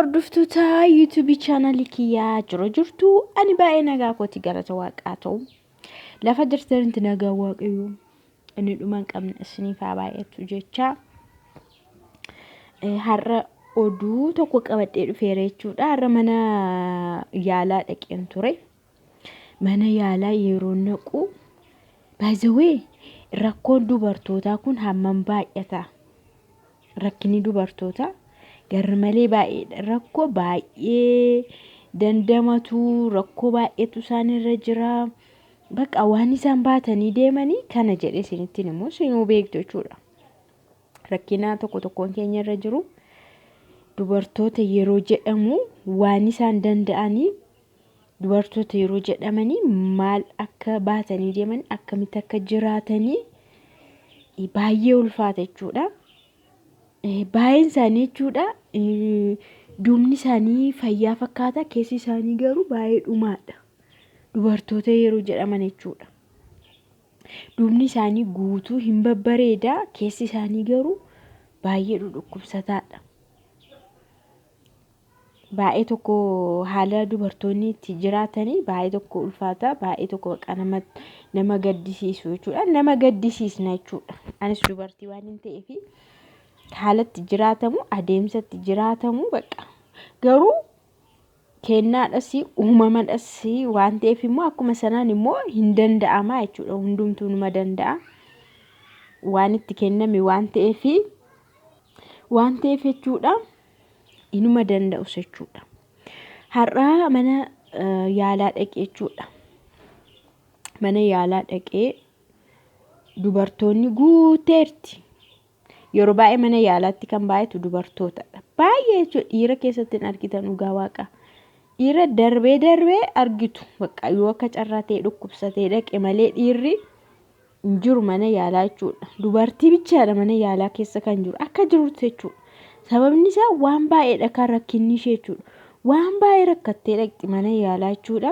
Hordoftoota yuutuubii chaanalii kiyyaa jiru jirtu, ani baay'ee nagaa kooti, galata waaqaa ta'u. Lafa jirtanitti nagaa waaqayyoo inni dhuma hin qabne isiniif haa baay'atu jecha, har'a oduu tokko qabadhee dhufeera jechuudha. Har'a mana yaalaa dhaqeen ture. Mana yaalaa yeroo naqu, baay'ee rakkoon dubartootaa kun hammam baay'ata? Rakkinni dubartootaa garmalee baay'eedha. Rakkoo baay'ee dandamatu, rakkoo baay'eetu isaanirra jira. Bakka waan isaan baatanii deemanii kana jedhee isinittiin immoo isinuu beektu jechuudha. Rakkina tokko tokkoon keenya irra jiru, dubartoota yeroo jedhamu waan isaan danda'anii, dubartoota yeroo jedhamanii maal akka baatanii deeman, akkamitti akka jiraatanii baay'ee ulfaata jechuudha. Baay'een isaanii jechuudha, duubni isaanii fayyaa fakkaata, keessi isaanii garuu baay'ee dhumaadha. Dubartoota yeroo jedhaman jechuudha. Duubni isaanii guutuu hin babbareeda, keessi isaanii garuu baay'ee dhukkubsataadha. Baay'ee tokko haala dubartoonni itti jiraatanii baay'ee tokko ulfaata, baay'ee tokko baqa nama gaddisiisu jechuudha. Nama gaddisiisna jechuudha. Anis dubartii waan hin ta'eef haala itti jiraatamu, adeemsa itti jiraatamu baqa. Garuu kennaadhas uumamadhas waan ta'eef immoo akkuma sanaan immoo hin danda'ama jechuudha. Hundumtuu numa danda'a. Waan itti kenname waan ta'eef jechuudha. Inuma danda'us jechuudha. Har'a mana yaalaa dhaqee jechuudha. Mana yaalaa dhaqee dubartoonni guuteerti. Yeroo baay'ee mana yaalaatti kan baay'atu dubartootadha. Baay'ee jechuudha, dhiira keessatti hin argitan, dhugaa waaqa. Dhiira darbee darbee argitu. Bakka yoo akka carraa ta'e dhukkubsatee dhaqe malee dhiirri hin jiru mana yaalaa jechuudha. Dubartii bichaadha mana yaalaa keessa kan jiru akka jirutti jechuudha. Sababni isaa waan baay'eedha kan rakkinni ishee jechuudha. Waan baay'ee rakkattee dhaqxi mana yaalaa jechuudha.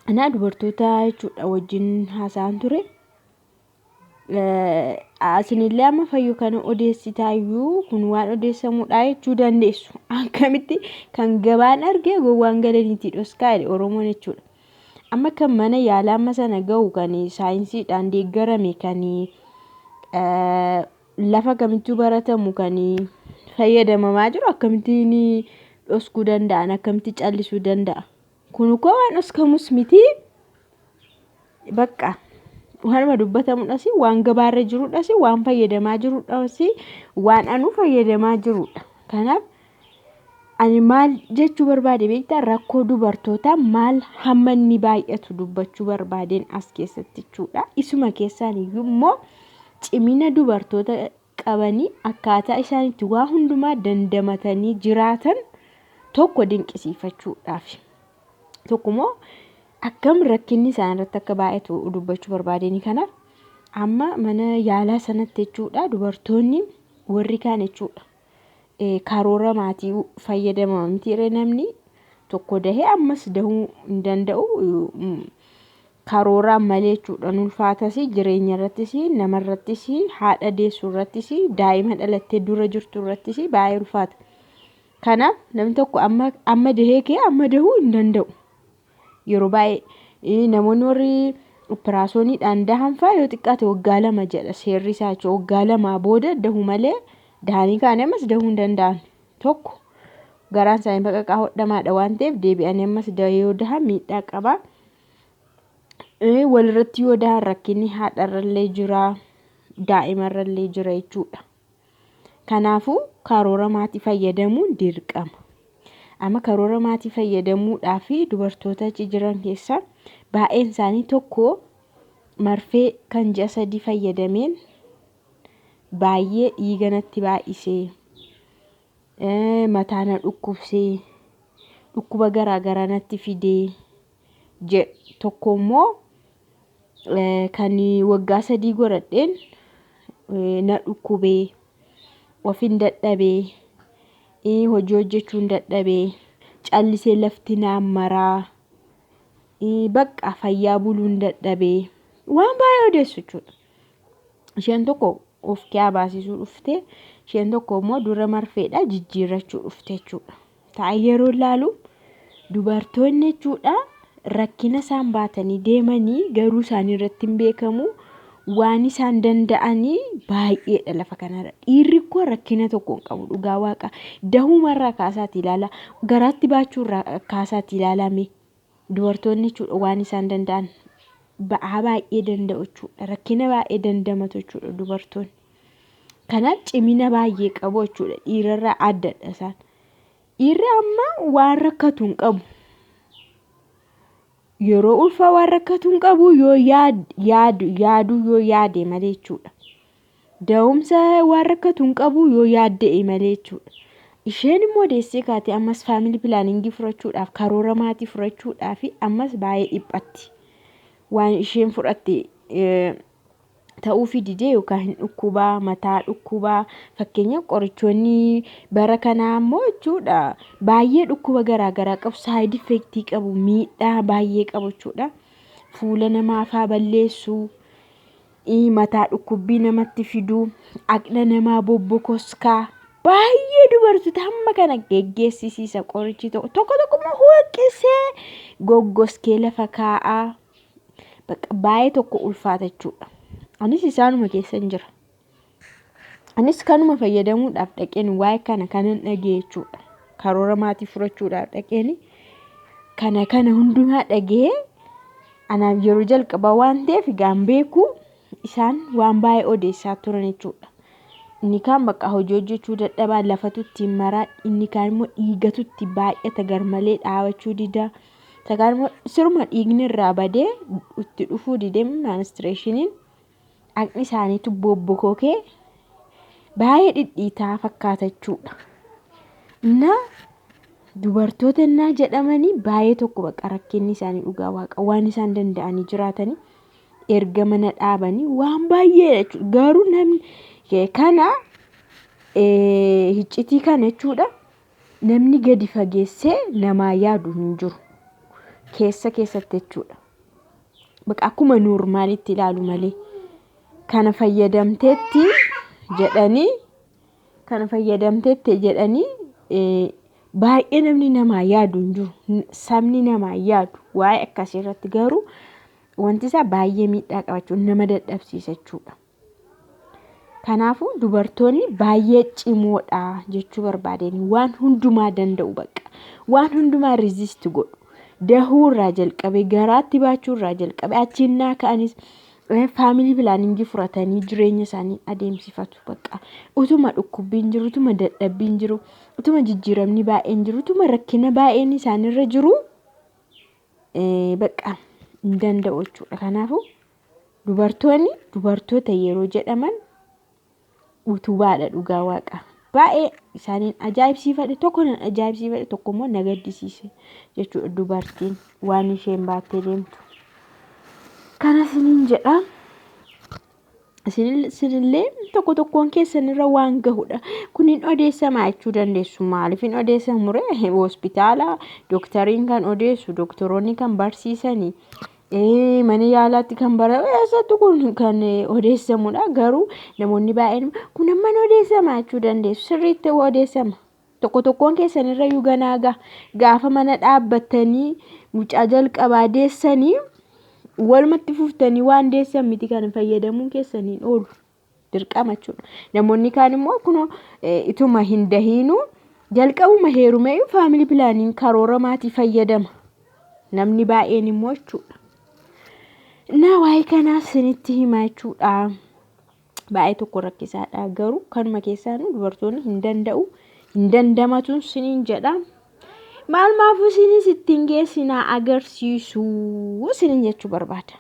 Anaa dubartoota jechuudha wajjin haasa'an ture. Asinillee amma fayyuu kana odeessitaayyuu, kun waan odeessamudha jechuu dandeessu. Akkamitti kan gabaan argee gowwaan galaniitii dhoskaa jedhe Oromoon jechuudha. Amma kan mana yaalaa amma sana gahu, kan saayinsiidhaan deeggarame, kan lafa kamittuu baratamu, kan fayyadamamaa jiru akkamittiin dhoskuu danda'an, akkamitti callisuu danda'a? Kun koo waan dhoskamus miti. Bakka waanuma dubbatamudhas, waan gabaarra jirudhas, waan fayyadamaa jirudhas, waan anuu fayyadamaa jirudha. Kanaaf ani maal jechuu barbaade beektaa? Rakkoo dubartootaa maal hamma inni baay'atu dubbachuu barbaadeen as keessatti jechuudha. Isuma keessaan iyyuu immoo cimina dubartoota qabanii, akkaataa isaan itti waa hundumaa dandamatanii jiraatan tokko dinqisiifachuudhaaf. Tokkommoo akkam rakkinni isaan irratti akka baay'atu dubbachuu barbaadeni. Kanaaf amma mana yaalaa sanatti jechuudha, dubartoonni warri kaan jechuudha. Karoora maatii fayyadama miti, namni tokko dahee ammas dahuu hin danda'u. Karooraan malee jechuudha ulfaatas, jireenya irrattis, namarrattis, haadha deessu irrattis, daa'ima dhalattee dura jirtu irrattis baay'ee ulfaata. Kanaaf namni tokko amma amma dahee kee amma dahuu hin danda'u. Yeroo baay'ee namoonni warri operaasyooniidhaan dahan fa'aa yoo xiqqaate waggaa 2 jedha seerri isaa jechuudha. Waggaa 2 booda dahu malee dahanii kaanii ammas dahuu hin danda'an. Tokko garaan isaanii baqaqaa hodhamaadha waan ta'eef deebi'anii ammas yoo dahan miidhaa qaba. Walirratti yoo dahan rakkinni haadharrallee jira, daa'imarrallee jira jechuudha. Kanaafuu karoora maatii fayyadamuun dirqama. Amma karoora maatii fayyadamuudhaaf dubartoota achi jiran keessaa baay'een isaanii tokko marfee kan ji'a 3 fayyadameen baay'ee dhiiga natti baay'isee, mataa na dhukkubsee, dhukkuba garaa garaa natti fidee jedhu. Tokko immoo kan waggaa 3 godhadheen na dhukkubee, ofin dadhabee, hojii hojjechuun dadhabee, callisee lafti naan maraa, bakka fayyaa buluun dadhabee, waan baay'ee odeessu jechuudha. Isheen tokko of kiyaa baasisuu dhufte, Isheen tokko immoo dura marfeedha jijjiirrachuu dhufte jechuudha. Taa'ee yeroo ilaalu dubartoonni jechuudha rakkina isaan baatanii deemanii garuu isaanii irratti hin beekamu. Waan isaan danda'anii baay'eedha lafa kanarra. Dhiirri koo rakkina tokko hin qabu dhugaa waaqa. Dahumarraa kaasaati ilaala. Garaatti baachuurraa kaasaati ilaalame. Dubartoonni jechuudha waan isaan danda'an ba'aa baay'ee danda'u jechuudha. Rakkina baay'ee dandamatu jechuudha dubartoonni. Kanaaf cimina baay'ee qabu jechuudha. Dhiirarraa addadha isaan. Dhiirri amma waan rakkatu hin qabu. Yeroo ulfaa waan rakkatu hin qabu yoo yaadu yaaduu yoo yaade malee jechuudha. Da'umsa waan rakkatu hin qabu yoo yaadda'e malee jechuudha. Isheen immoo deessee kaatee ammas family planning fudhachuudhaaf karoora maatii fudhachuudhaaf ammas baay'ee dhiphatti. Waan isheen fudhatte ta'uufii didee yookaan hin dhukkubaa mataa dhukkubaa fakkeenyaaf qorichoonni bara kanaa immoo jechuudha baay'ee dhukkuba garaagaraa qabu side effect qabu miidhaa baay'ee qabu jechuudha. Fuula namaa faa balleessuu mataa dhukkubbii namatti fiduu dhaqna namaa bobbokoskaa baay'ee dubartoota hamma kana geggeessisiisa qorichi tokko tokko tokko immoo huqqisee goggoskee lafa kaa'aa bakka baay'ee tokko ulfaata jechuudha. Anis isaanuma keessan jira. Anis kanuma fayyadamuudhaaf dhaqeen waa'ee kana kanan dhagee jechuudha. Karoora maatii fudhachuudhaaf dhaqeen kana kana hundumaa dhagee anaaf yeroo jalqabaa waan ta'eef egaan beeku isaan waan baay'ee odeessaa turan jechuudha. Inni kaan bakka hojii hojjechuu dadhabaa lafatu ittiin maraa inni kaan immoo dhiigatu itti baay'ata garmalee dhaabachuu dida. Isa kaan immoo siruma dhiigni irraa badee itti dhufuu didee menstruationiin dhaqni isaaniitu bobbokokee baay'ee dhidhiitaa fakkaata jechuudha. Na dubartoota innaa jedhamanii baay'ee tokko bakka rakkinni isaanii dhugaa waaqa waan isaan danda'anii jiraatanii erga mana dhaabanii waan baay'ee jechuudha. Garuu namni kana iccitii kana jechuudha namni gadi fageessee namaa yaadu hin jiru. Keessa keessatti jechuudha. Bakka akkuma normalitti ilaalu malee kana fayyadamteetti jedhanii kana fayyadamteetti jedhanii baay'ee namni namaa yaadu hin jiru. Sabni namaa yaadu waa'ee akkasii irratti garuu wanti isaa baay'ee miidhaa qabachuun nama dadhabsiisa jechuudha. Kanaafuu dubartoonni baay'ee cimoodha jechuu barbaadeen waan hundumaa danda'u bakka waan hundumaa resist godhu. Dahuurraa jalqabee garaatti baachuurraa jalqabee achinnaa ka'anis family planning fudhatanii jireenya isaanii adeemsifatu bakka utuma dhukkubbiin jiru utuma dadhabbiin jiru utuma jijjiiramni baay'een jiru utuma rakkina baay'een isaanirra jiru bakka hin danda'u jechuudha. Kanaafuu dubartoonni dubartoota yeroo jedhaman utubaadha dhugaa waaqa. Baay'ee isaaniin ajaa'ibsiifadhe tokko nan ajaa'ibsiifadhe tokko immoo na gaddisiise jechuudha dubartiin waan isheen baattee deemtu. Kana isiniin jedha. Isinillee tokko tokkoon keessanirra waan gahudha. Kun hin odeessamaa jechuu dandeessu. Maaliif hin odeessamu ree? Hospitaala dooktariin kan odeessu, dooktoroonni kan barsiisanii, mana yaalaatti kan bara eessattu kun kan odeessamudha. Garuu namoonni baay'een kun amma hin odeessamaa jechuu dandeessu. Sirriitti odeessama. Tokko tokkoon keessanirra iyyuu ganaa gaha. Gaafa mana dhaabbattanii mucaa jalqabaa deessanii walumatti fuftanii waan deessan miti kan fayyadamuun keessaniin oolu dirqama jechuudha. Namoonni kaan immoo kunoo ituma hin dahiinuu jalqabuma heerumee family planning karoora maatii fayyadama. Namni baay'een immoo jechuudha. Naa waa'ee kanaa isinitti himaa jechuudha. Baay'ee tokko rakkisaadha garuu kanuma keessaa dubartoonni hin danda'u hin dandamatuun isiniin jedha. Maal maafuu isinis ittiin geessinaa agarsiisuu isiniin jechuu barbaada.